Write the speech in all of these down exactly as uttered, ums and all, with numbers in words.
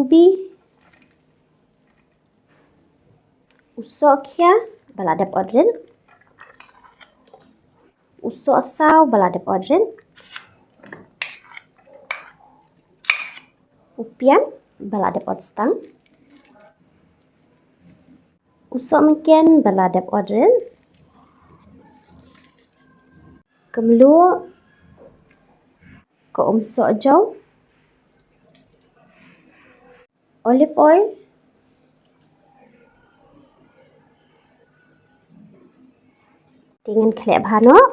Bi. U sohkhia ba la dep ot rit. U sohsaw ba la dep ot rit. U pian ba la dep ot stang. U sohmynken ba la dep ot rit. Ka mluh. Ka um sohjaw. Olive oil. Te ngan khleh bha noh.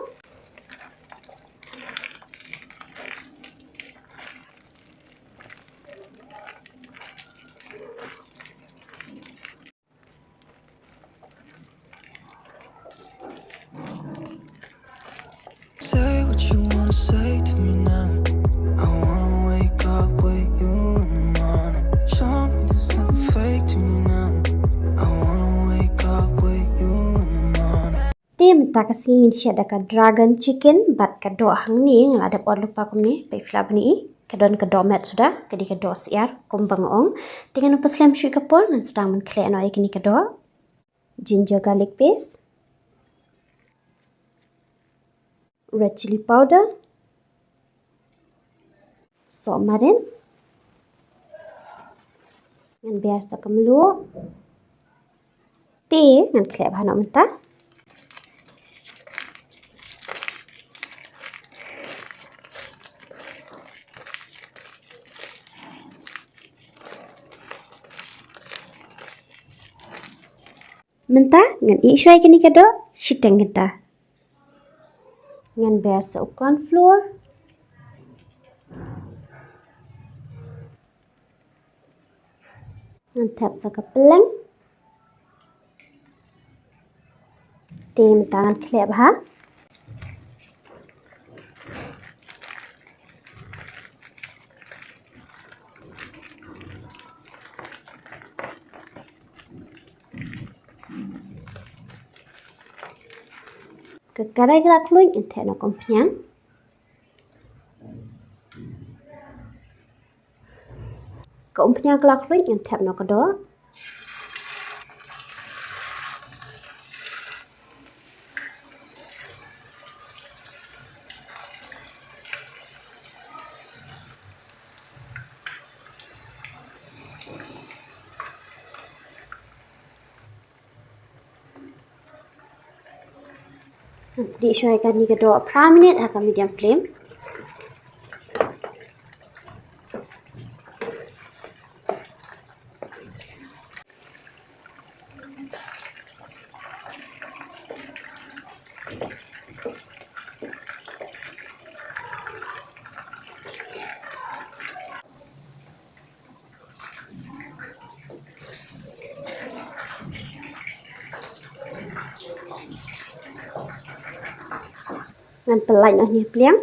Say what you wanna say to me now. I wanna wake up with you in the morning. Show me there's nothing fake to me now. I wanna wake up with you in the morning. Te mynta ka sngi ngin shet da ka dragon chicken bad ka doh hangne nga la dep ot lypa kumne, peit phi lah ban i. Ka don ka doh met suda, ka dei ka doh syiar kumba nga ong. Te ngan ym pynslem shuh ka por, ngan sdang ban khleh noh ïa kine ka doh. Ginger garlic paste, red chili powder, sohmarin, ngan ber sa ka mluh. Te ngan khleh bha noh mynta. Mynta ngan ïeh shuwa ïa kine ka doh shiteng kynta. Ngan ber sa u corn flour. Ngan thep sa ka pylleng. Te mynta ngan khleh bha. Ka karai ka la khluit ngan thep noh ka umphniang. Ka umphniang ka la khluit ngan thep noh ka doh. Ngan sdieh shuwa ïa kane ka doh phra minit ha ka medium flame. Ngan pyllait noh hangne pliang.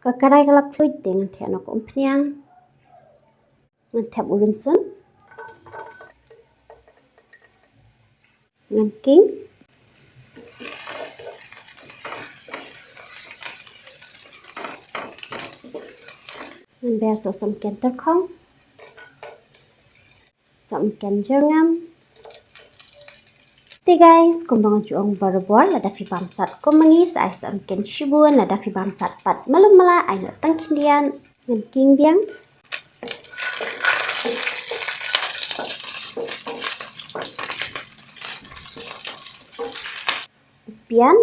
Ka karai ka la khluit te ngan thep noh ka umphniang. Ngan thep u rynsun. Ngan king. Ngan ber sa u sohmynken tyrkhong. Sohmynken jyrngam. Te guys, kumba nga ju ong barabor, lada phi bam sat kum ma ngi, sa ai sohmynken shibun, lada phi bam sat pat malu mala, ai noh tang khyndiat. Ngan king biang. Pian.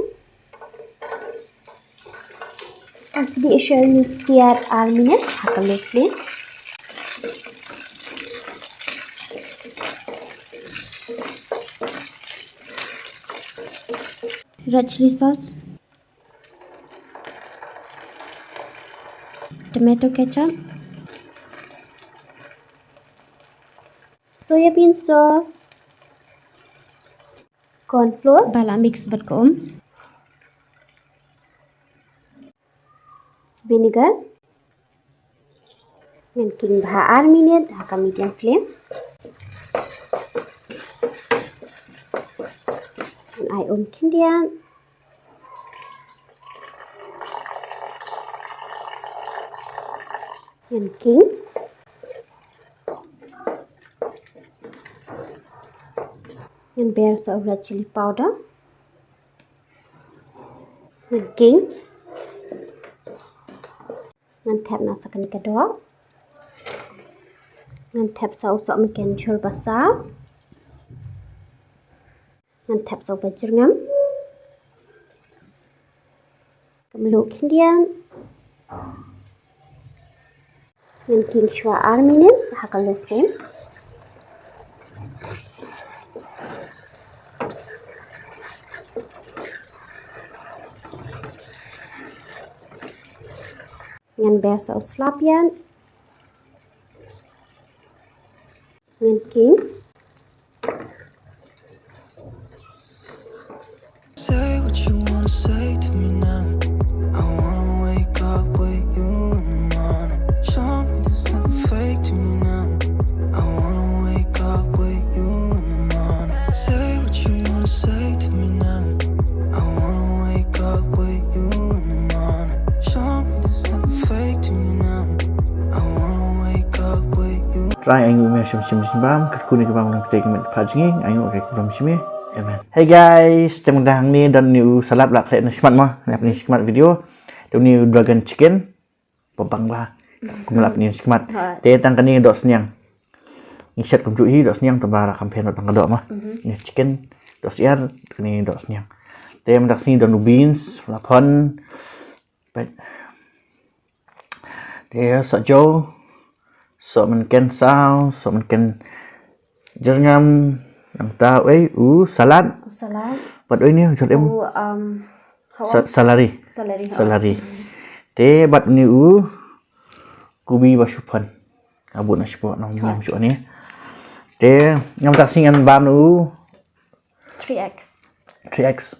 Ngan sdieh shuwa ïa une tiar ar minit ha ka low flame. Red chili sauce. Tomato ketchup. Soya bean sauce. Corn flour. Ba la mix bad ka um. Vinegar. Ngan king bha ar minit ha ka medium flame. Ngan ai um khyndiat. Ngan king. Ngan ber sa u red chilli powder. Ngan king. Ngan thep na sa kane ka doh. Ngan thep sa u sohmynken jhur ba saw. Ngan thep sa u ba jyrngam. Ka mluh khyndiat. Ngan king shuwa ar minit ha ka low flame. Ngan ber sa u slap ïa. Ngan king. Say what you wanna say to me now. I wanna wake up with you in the morning. Show me there's nothing fake to me now. I wanna wake up with you in the morning. Say what you wanna say to me now. I wanna wake up with you in the morning. Show me there's nothing fake to me now. I wanna wake up with you. Trai ainguh me shim shim shim bam, kyrkhu ne ka bam nang kte ka met pha jinging, ainguh ka bam shim. Amen. Hey guys, tem dang ni don ni u salad la khleh na shmat ma, na ni shmat video. Tu ni u dragon chicken. Pabang ba. Kum lap ni shmat. Ha. Te tang kani doh sniang. Ngi shet kum ju hi doh sniang tu ba la kam phen tang ka doh ma. Mhm. Ni chicken doh siar, kani doh sniang. Te mynta sni don u beans, lapon. Pet. Te sa jo. Sohmynken saw, sohmynken jyrngam, nangta ei u salad. U salad. Pat ei ni jot em. U, um, sa-, salary. Salary, ha. Salary. Te bat ni u kubi ba shupan. Abut na shupo nang nyam shu ni. Te ngam tak singan bam u three X. Three X.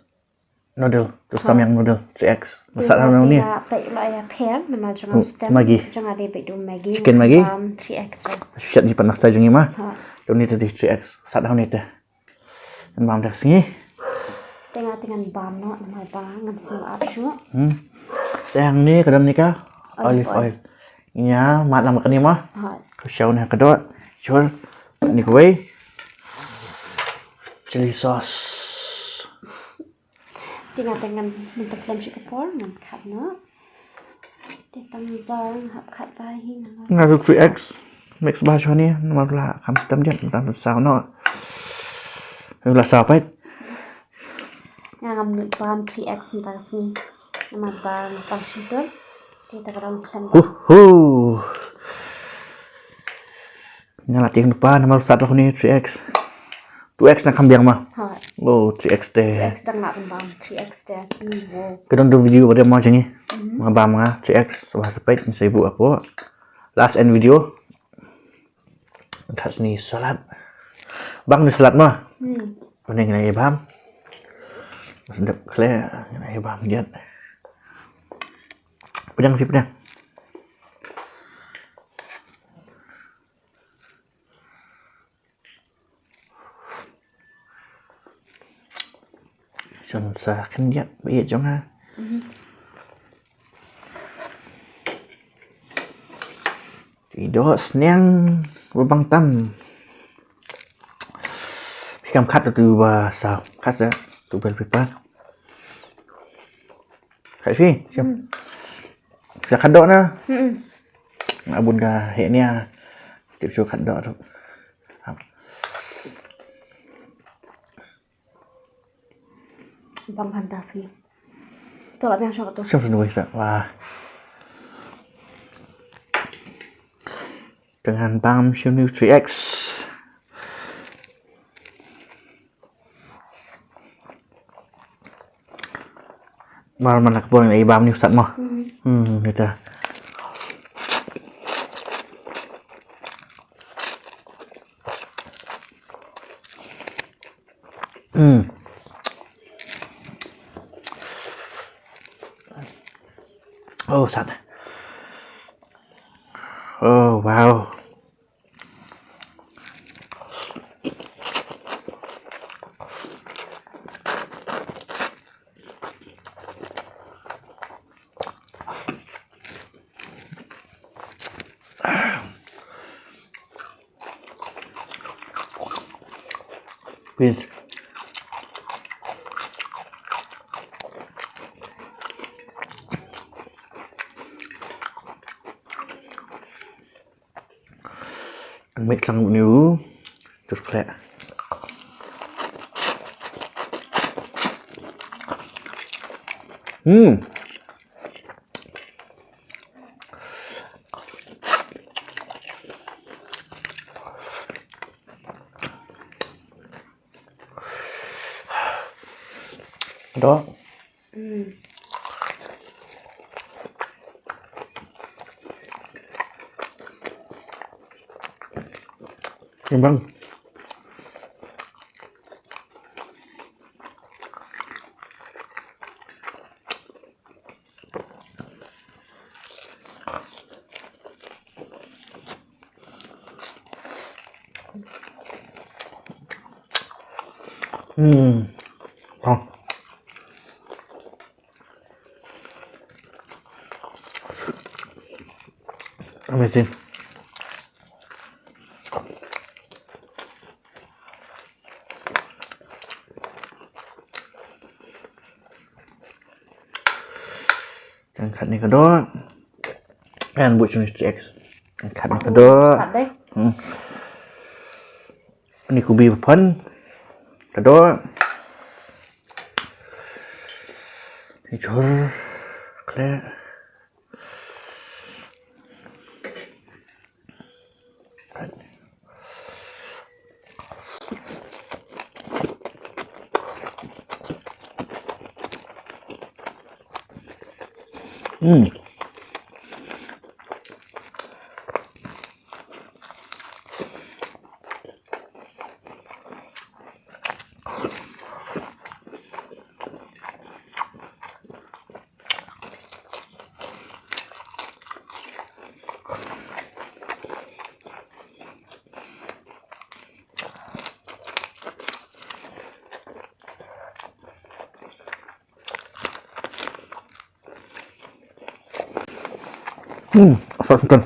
Noodle, tu samyang noodle, three X. Masak noodle ni. Pek la ya pher, nama janga stem. Maggi. Janga de pek du Maggi. Chicken Maggi. Bam three X. Shat ni panak sa jong i ma. Ha. Tu ni tadi three X. Sat ni te. Ngan bam dah sngi. Tengah tengah bam no, nama ba ngam semua ap shu. Hmm. Tengah ni kadam ni ka olive oil. Nya mat nama kani ma. Ha. Ka shaw ni ka dot. Sure. Ni kuai. Chili sauce. Te nga te ngan mynta slem shi ka por ngan khat noh. Te tang ba hap khat ba hi nga. Nga tu three X. Mix ba shwa ni namar la kham stem jet mynta saw noh. La saw pait. Nga ngam nud bam three X mynta sngi. Namar ba nga pang shi dur. Te ta ka dang khlem. Hu hu. Nga la tieng pa namar sat lah ni three X. Two X na kham biang ma. Ha. Oh, three X te. Two X dang na bam three X te. Hmm, wow. Ka dang tu video pada ma jeng i. Mhm. Ma bam nga three X so ha sepet ni seibu apo. Last end video. Kat ni salad. Bang ni salad ma. Hmm. Mana ngin ai bam. Mas dep kle ngin ai bam diat. Pedang si pedang. Shon sa khyndiat ba ïeit jong nga. Mhm. Ki doh sniang ba bang tam. Phi kam khat tu ba sa khat sa tu bell pepper. Khat phi. Hmm. Sa khat doh na. Hmm. Nga bun ka heh nia. Tip shu khat doh tu. Bang fantastic. Tu lah biang shong tu. Shong sunu sa. Wah. Dengan bam sunu three X. Mar man la ka por ngan ai bam ni u sat mo. Hmm. Hmm, kita. Hmm. Oh, sat. Oh, wow. Pin. Ang mik sang ni u. Terus klek. Hmm. Ado. Hmm. Kembang. Hmm. Wow. Amazing. Kan khat ni ka doh. Kan buh sini six. Kan khat ni ka doh. Sat deh. Hmm. Ni kubi bapon. Ka doh. Ni jhur. Klek. Hmm. Hmm, asal sengken.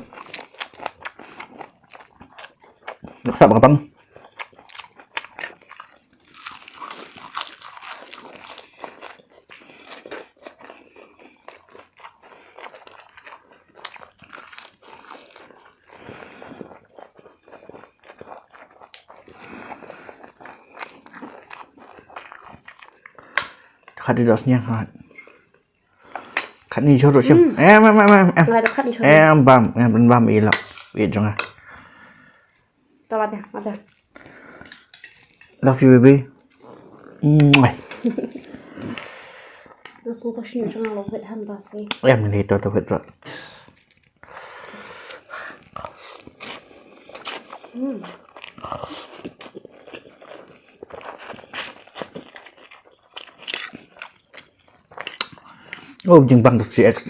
Dak sap bakapang. Khat di dos niang khat. Khat ni jhur ruh shem. Hmm. Em, em, em, em, em. Nga da khat ni jhur. Em, bam, em, bam ïa la. Ïa jong nga. To lada, lada. Love you, baby. Mwah. Nga sngewthuh shñiuh jong nga la wet han da se. Em, ni to, to wet ruh. Hmm. Oh, jingbang ka three X.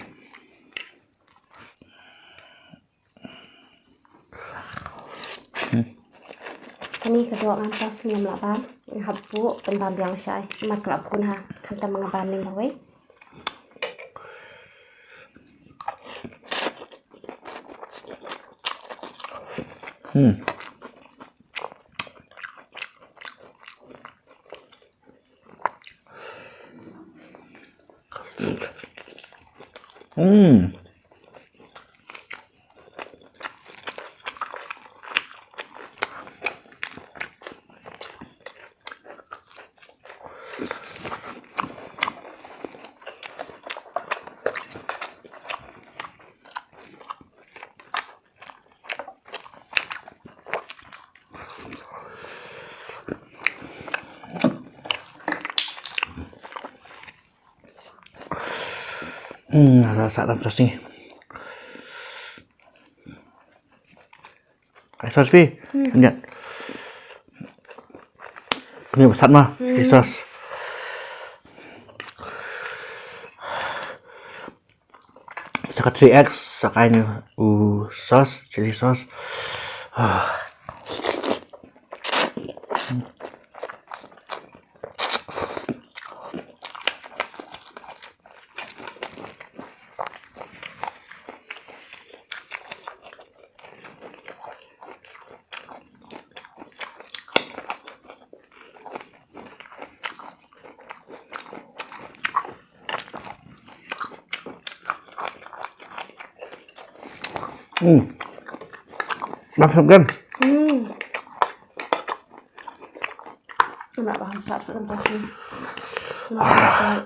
Hmm. Kane ka doh ngan pas ngam lah bam, nga hap buh pynbam biang shai. Namar ka la bun ha, khamtam ma nga bam ning kawei. Hmm. Hmm. Hmm, rasa lam sasi. Ai sos fi. Hmm. Lihat. Ini besar mah, hmm, di sos. Saka three X, saka ini. Uh. Sauce, chili sauce. Ah. Hmm. Mantap kan? Hmm. Enak banget, Pak, enak banget. Enak banget.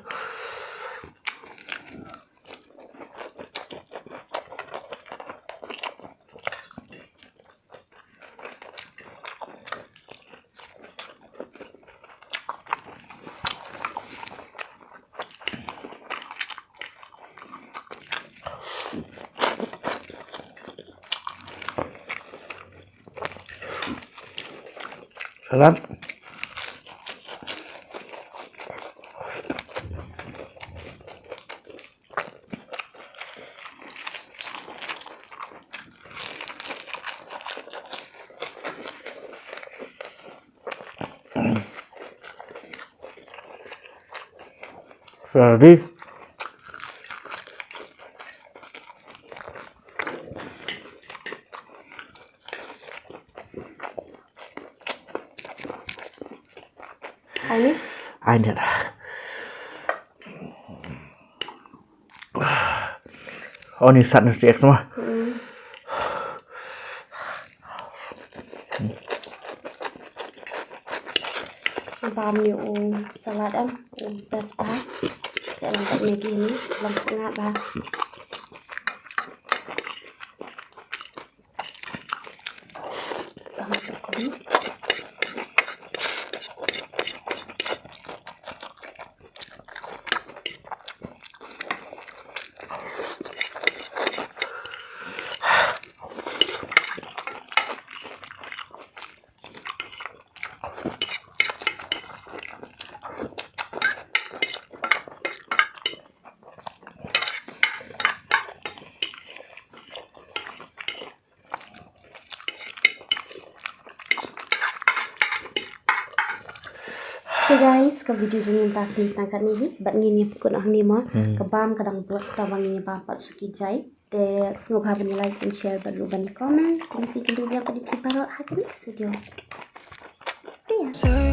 Salad. Ready. Ani? Ani. Oni sat nasi ek semua. Hmm. Bam ni u salad em, u best ba. Ka lang ka Maggi ni, lang ka ngat ba. Te guys, ka video jong ngi mynta sngewthuh tang katne hi, bad ngin ïa pynkut hangne mo. Hmm. Ka bam ka dang bud, te ba ngin ïa bam pat shuki jai. Te sngewbha ban like and share bad ruh ban comment. Te ngin sa ïakynduh biang pat ïa phi baroh ha ka next video. See ya.